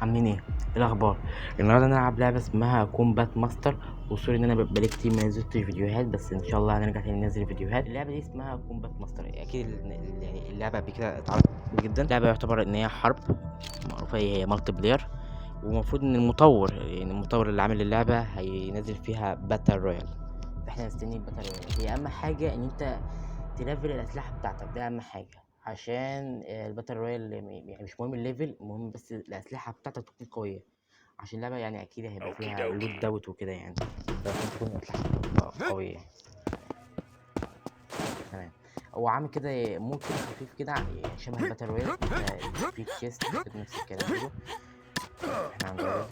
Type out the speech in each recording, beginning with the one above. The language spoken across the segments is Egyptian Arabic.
عاملين ايه؟ ايه الاخبار؟ النهارده هنلعب لعبه اسمها Combat Master. و sorry ان انا بقالي كتير ما نزلتش فيديوهات، بس ان شاء الله هنرجع تاني ننزل فيديوهات. اللعبة دي اسمها Combat Master. اكيد يعني اللعبة قبل كده اتعرضت جدا. اللعبة يعتبر ان هي حرب معروفة، هي multiplayer، ومفروض ان المطور اللي عامل اللعبة هينزل فيها battle royale، فاحنا مستنيين battle royale. هي اهم حاجة ان انت تلفل الاسلحة بتاعتك، ده اهم حاجة، عشان ال battle royale يعني مش مهم ال level، المهم بس الاسلحة بتاعتك تكون قوية، عشان اللعبة اكيد هيبقى فيها loadout وكده فلازم تكون الاسلحة قوية. تمام. هو عامل كده mode كده خفيف كده شبه ال battle royale، في chest كده نفس الكلام برضه. احنا عندنا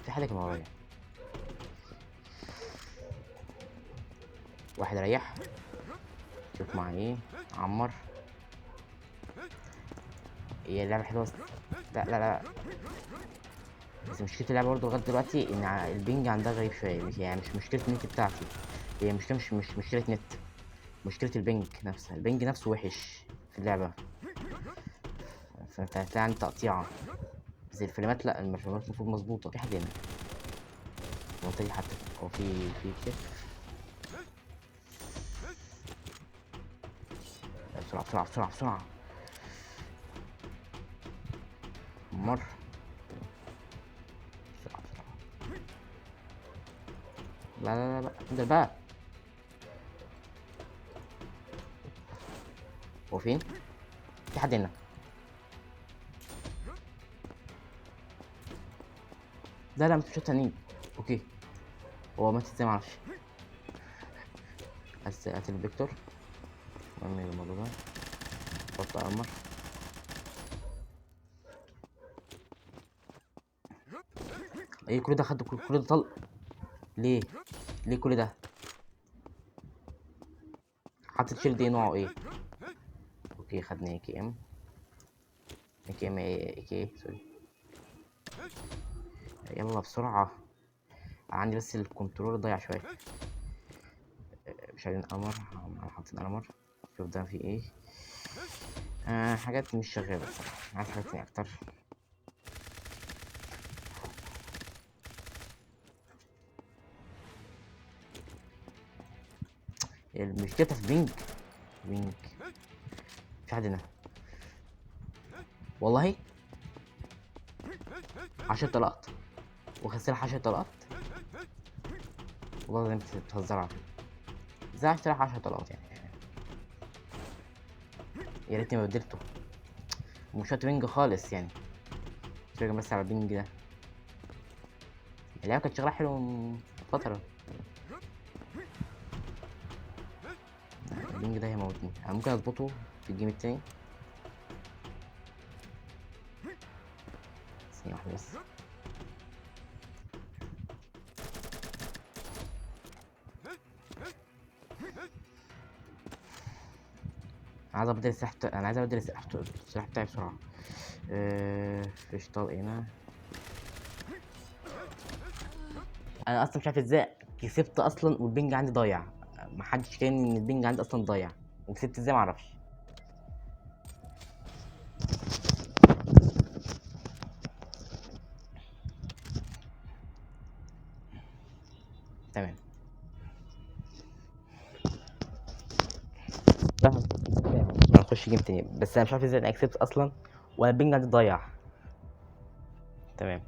في حاجة كمان ورايا، واحد ريح، شوف معاه ايه. عمر، هي اللعبة حلوة بس لا لا لا، بس مشكلة اللعبة برضه لغاية دلوقتي إن ال ping عندها غريب شوية. مش مشكلة النت بتاعتي، هي مشكلة مش مشكلة نت، مشكلة ال ping نفسها. ال ping نفسه وحش في اللعبة، فانت هتلاقي عندي تقطيعة. بس الفريمات لا، الفريمات المفروض مظبوطة. في حد هنا المنطقة دي حتى، هو في كده. بسرعة بسرعة بسرعة بسرعة. مر بسرعة بسرعة. لا لا لا لا، انزل بقى. هو فين؟ في حد هنا. لا لا، مش تانيين. okay، هو مات ازاي معرفش. بس قتل فيكتور. المهم الموضوع ده حط armor. ايه كل ده؟ خد كل ده طلق ليه؟ ليه كل ده؟ حاطط shield ايه نوعه ايه؟ okay، خدنا اي كي ام، اي كي ام، اي كي، sorry. يلا بسرعة، عندي بس ال control ضايع شوية. مش عايزين armor، حاطين armor. شوف ده في ايه. حاجات مش شغالة بصراحة، عايز حاجات تانية اكتر. المشكلة في ping، ping في حد هنا والله. 10 طلقات وخسر 10 طلقات، والله زي ما انت بتهزر على فكرة. ازاي اشتري 10 طلقات يعني؟ يا ريتني ما بدلته، مش وقت ping خالص. اتفرج بس على ال ping ده. اللعبة كانت شغالة حلو من فترة. ال ping ده هيموتني، انا ممكن اظبطه في ال game التاني. ثانية واحدة بس. عايز ابدل السلاح بتاعي، انا عايز ابدل السلاح بتاعي بسرعة. فيش طلق هنا. انا اصلا مش عارف ازاي كسبت اصلا وال ping عندي ضايع، محدش كان ان ال ping عندي اصلا ضايع، وكسبت ازاي معرفش. تمام. هنخش game تاني، بس انا مش عارف ازاي انا كسبت اصلا وانا ال ping عندي ضايع. تمام.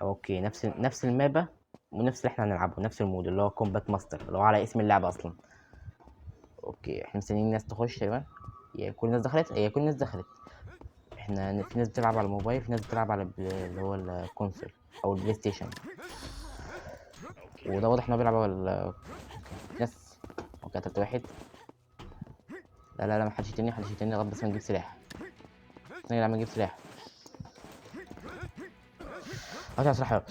okay، نفس المابة ونفس اللي احنا هنلعبه، نفس ال mode اللي هو Combat Master اللي هو على اسم اللعبة اصلا. okay، احنا مستنيين الناس تخش تقريبا. هي كل الناس دخلت، هي كل الناس دخلت. احنا في ناس بتلعب على الموبايل، في ناس بتلعب على اللي هو ال console او البلاي ستيشن، وده واضح ان هو بيلعب على okay، ناس. okay، قتلت واحد. لا لا لا، ما حدش يقتلني، ما حدش يقتلني لغاية بس ما نجيب سلاح. نجيب، نجيب سلاح. هات سلاح.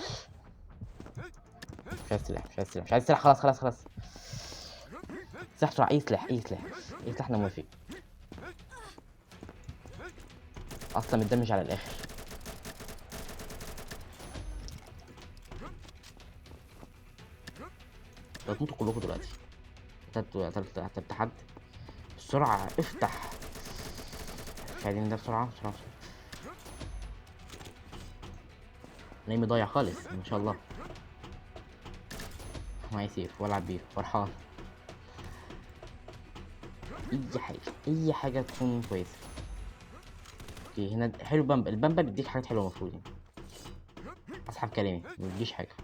مش عايز سلاح، مش عايز سلاح، مش عايز سلاح. خلاص خلاص خلاص. سلاح بسرعة، أي سلاح، أي سلاح، أي سلاح، أنا موافق. اصلا متدمج على الاخر. هتموتوا كلكم دلوقتي. قتلت حد. بسرعة افتح. مش عايزين ده، بسرعة بسرعة بسرعة. نايم ضايع خالص ما شاء الله. معايا سيف والعب بيه فرحان. اي حاجة، اي حاجة تكون كويسة. okay هنا حلو. بامبا، البامبا بيديك حاجات حلوة المفروض يعني. اسحب كلامي، ما بيديش حاجة.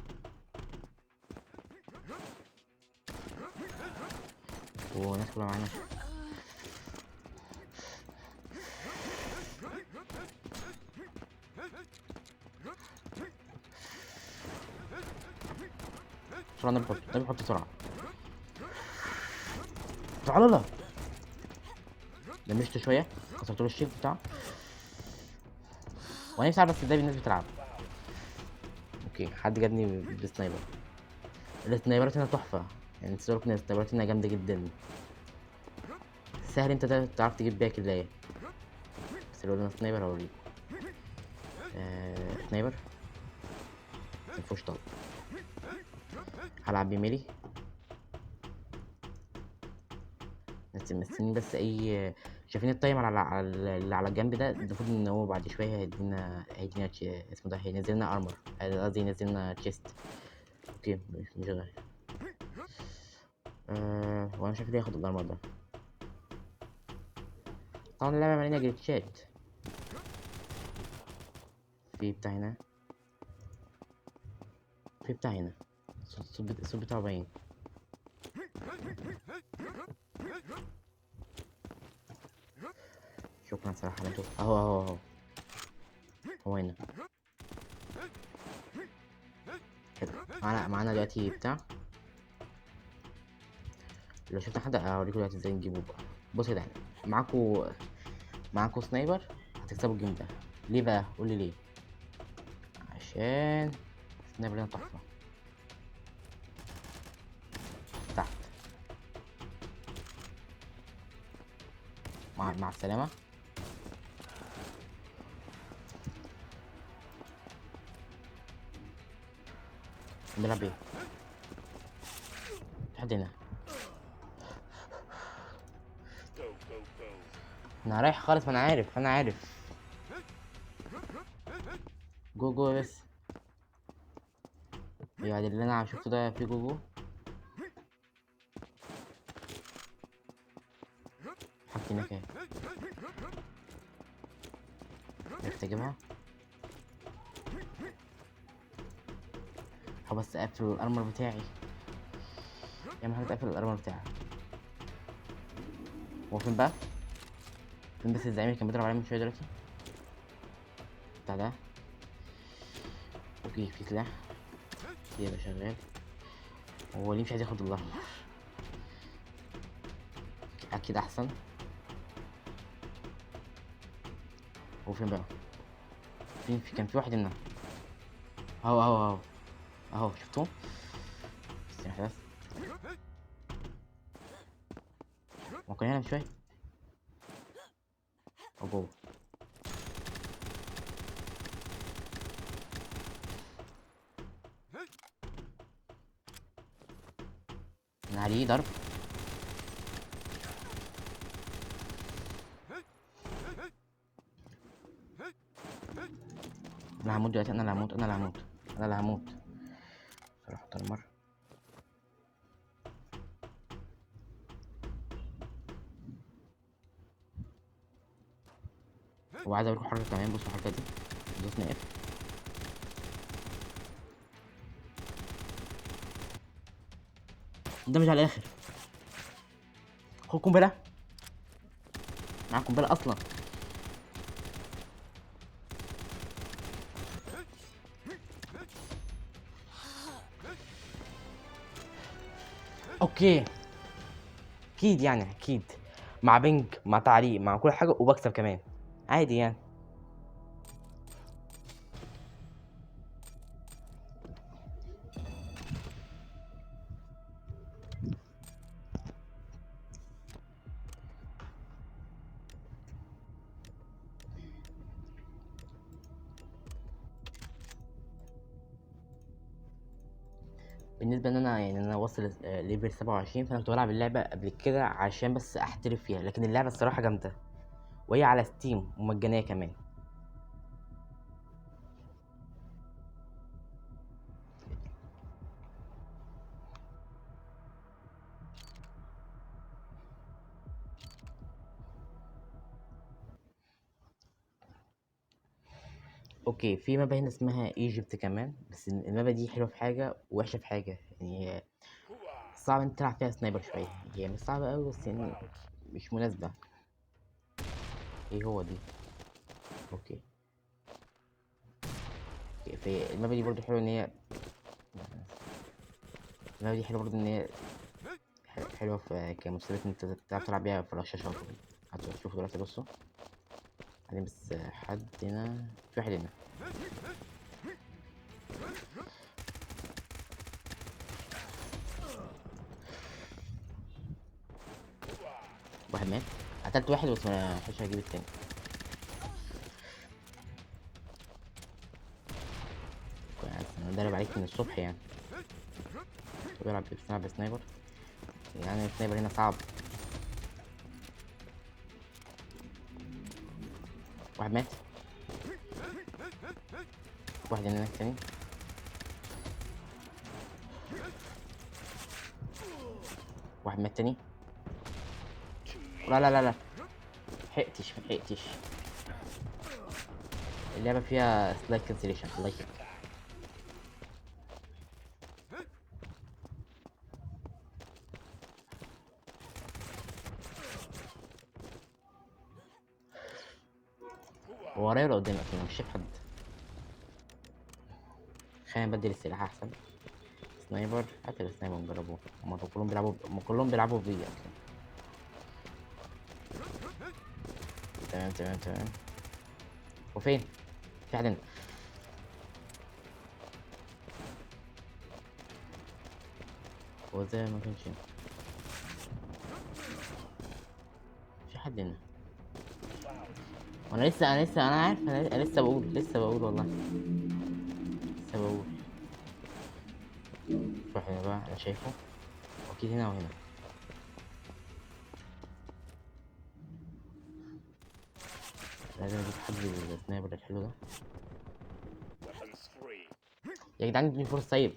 والناس كلها معانا. بسرعة نبحط، نبحط بسرعة. تعالى لا دمجته شوية، كسرت له الشيف بتاعه. وانا نفسي اعرف بس ازاي الناس بتلعب. okay حد جابني بال sniper. السنايبرات هنا تحفة يعني، نسيت ان السنايبرات هنا جامدة جدا. سهل انت تعرف تجيب بيها كلاية. بس لو انا sniper هوريكم. Sniper مفيهوش طلق. هلعب ب melee. بس مستنيين بس اي. شايفين ال timer على اللي على الجنب ده؟ المفروض ان هو بعد شوية هيدينا اسمه ده، هينزل لنا armor، قصدي ينزل لنا chest. okay مش غالي. وانا مش عارف ليه اخد ال armor ده. طبعا اللعبة مليانة جليتشات. في بتاع هنا، في بتاع هنا، الصوت بتاعه باين. شكرا صراحة على انتوا. اهو اهو اهو هو هنا. حلو، معانا دلوقتي بتاع. لو شفت حد اوريكم دلوقتي ازاي نجيبه بقى. بصوا يا جدعان، معاكو sniper هتكسبوا ال game ده. ليه بقى؟ قول لي ليه. عشان sniper هنا تحفة. تحت مع السلامة. بنلعب ايه؟ في حد هنا. انا رايح خالص، ما انا عارف، انا عارف. جو جو بس. يعني اللي انا شفته ده في جو جو. حط هناك اهي. عرفت اجيبها. هو بس اقفل ال armor بتاعي يا محمد، اقفل ال armor بتاعك. هو فين بقى؟ فين بس الزعيم اللي كان بيضرب عليه من شوية دلوقتي؟ بتاع ده. okay في سلاح يبقى شغال. هو ليه مش عايز ياخد ال armor؟ اكيد احسن. هو فين بقى؟ فين؟ في كان في واحد هنا. اهو اهو اهو اهو، شفتوه؟ استنى بس، ممكن هنا شوية او جوه. انا عليه ضرب. انا هموت دلوقتي، انا اللي هموت، انا اللي هموت، انا اللي هموت. اروح اتدمر. وعايز اوريكم حركة كمان. بصوا الحركة دي، دوسنا F. ده مش على الاخر. خد قنبلة، معاك قنبلة اصلا. okay اكيد يعني، اكيد مع ping مع تعليق مع كل حاجة، وبكسب كمان عادي يعني. بالنسبة ان انا يعني انا واصل level 27، فانا كنت بلعب اللعبة قبل كده عشان بس احترف فيها، لكن اللعبة الصراحة جامدة، وهي على Steam ومجانيه كمان. okay، في map هنا اسمها Egypt كمان، بس ال map دي حلوة في حاجة ووحشه في حاجة، يعني هي صعب انت تلعب فيها sniper شوية، هي مش صعبة قوي بس يعني مش مناسبة. ايه هو دي؟ okay، في ال map دي برضو حلوة ان هي، ال map دي حلوة برضو ان هي حلوة في كمستويات ان انت تعرف تلعب بيها في الرشاشات وكده. هتشوفوا دلوقتي. بصوا بعدين بس حد هنا، في واحد هنا. واحد مات، قتلت واحد بس ما لحقتش اجيب التاني. كويس، انا ضارب عليك من الصبح يعني. بيلعب ب sniper، يعني ال sniper هنا صعب. واحد مات، واحد هناك تاني. واحد مات تاني. لا لا لا لا، لحقتش ملحقتش. اللعبة فيها slide cancellation، الله يخليك. هو ورايا ولا قدامي اصلا؟ انا مش شايف حد. خلينا نبدل السلاح احسن. sniper، هات ال sniper نجربوه. هما كلهم بيلعبوا بيه اصلا. تمام تمام تمام. وفين؟ في حد هنا. هو زي ما كانش هنا. في حد هنا. وانا لسه، انا لسه، انا عارف، انا لسه بقول، لسه بقول والله، لسه بقول. في واحد هنا بقى انا شايفه، اكيد هنا وهنا. لازم اجيب حد بال sniper الحلو ده. يا جدعان ادوني فرصة. طيب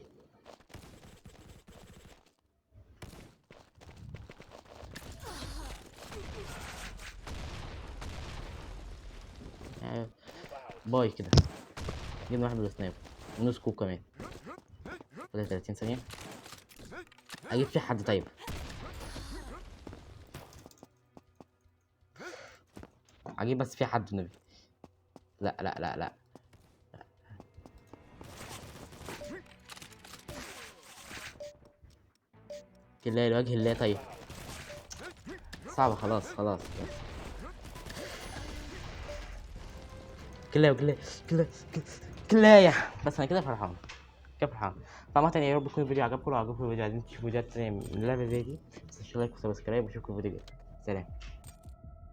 bye كده، جبنا واحد بال sniper no scope كمان. فاضل 30 ثانية. اجيب في حد. طيب اجيب بس في حد النبي. لا لا لا لا. كلا لوجه الله. طيب صعبة، خلاص خلاص خلاص. كلا كلا كلا كلاية. بس انا كده فرحان، كده فرحان. فعامة يا رب يكون الفيديو عجبكم، لو عجبكم الفيديو عايزين تشوفوا فيديوهات تانية من اللعبة زي دي، ما تنسوش like و subscribe، واشوفكم في الفيديو الجاي. سلام.